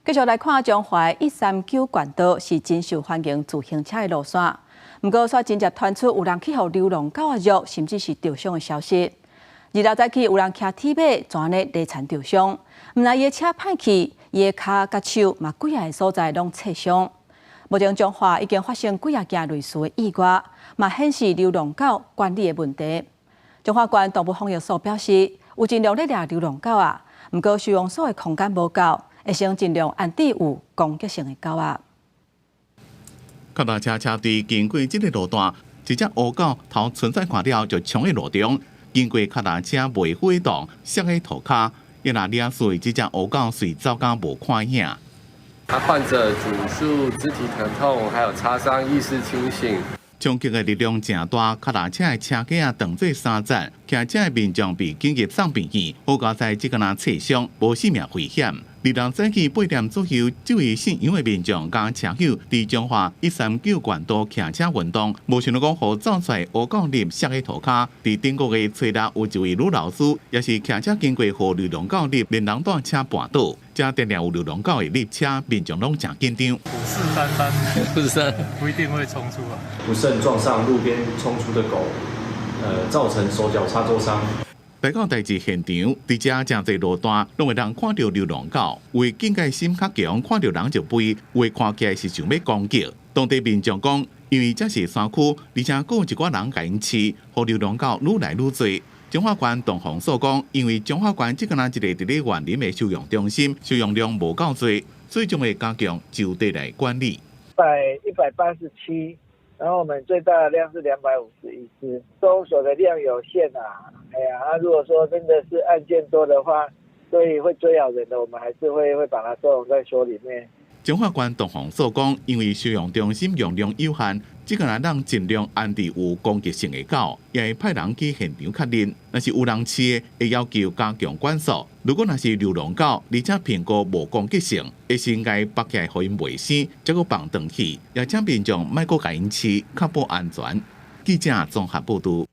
繼續來看彰化139縣道是真受歡迎自行車的路線，毋過煞真濟傳出有人去予流浪狗仔虐，甚至是著傷的消息。2號早起有人騎鐵馬，就按呢犁田著傷，毋但伊的車歹去，伊的跤佮手嘛幾仔个所在攏切傷。目前彰化已經發生幾仔件類似的意外，嘛顯示流浪狗管理的問題。彰化縣動物防疫所表示，有盡量咧掠流浪狗仔，毋過收容所的空間無夠，會先盡量安置有攻擊性的狗仔。腳踏車車隊經過這个路段，一隻烏狗頭伸出看了就衝入路中，經過腳踏車袂火動，摔喺塗跤，伊若掠碎這隻烏狗隨走甲無看影。他患者主訴肢體疼痛，還有擦傷，意識清醒。衝擊的力量誠大，腳踏車的車架當做三節，騎車的民眾被緊急送病院，好佳哉這個若切傷，無性命危險。2號早起8點左右，這位姓楊的民眾佮車友佇彰化139縣道騎車運動，無想到講予走出來烏狗躡摔喺塗跤。佇頂個月初六，有一位女老師也是騎車經過，予流浪狗躡，連人帶車絆倒。這定定有流浪狗會躡車，民眾攏誠緊張。虎視眈眈，虎視眈，不一定會衝出來。不慎撞上路邊衝出的狗，造成手腳擦挫傷。來到代誌現場，佇遮誠濟路段，攏會當看著流浪狗，有的警戒心較強，看著人就飛；有的看起來是想欲攻擊。當地民眾講，因為這是山區，而且閣有一寡人共𪜶飼，予流浪狗愈來愈濟。彰化縣動防所講，因為彰化縣這敢若一个佇咧員林的收容中心，收容量無夠濟，所以將會加強就地來管理。187，然後我們最大的量是251隻，收容所的量有限啊。哎呀，如果說真的是案件多的話，所以會追咬人的，我們還是會把它收容在所裡面。彰化縣動防所講，因為收容中心容量有限，這個人盡量安置有攻擊性的狗，也會派人去現場確認。若是有人飼的，會要求加強管束。如果若是流浪狗，而且評估無攻擊性，會先共縛起來予𪜶衛生，才閣放轉去。也請民眾莫閣共𪜶飼，確保安全。記者綜合報導。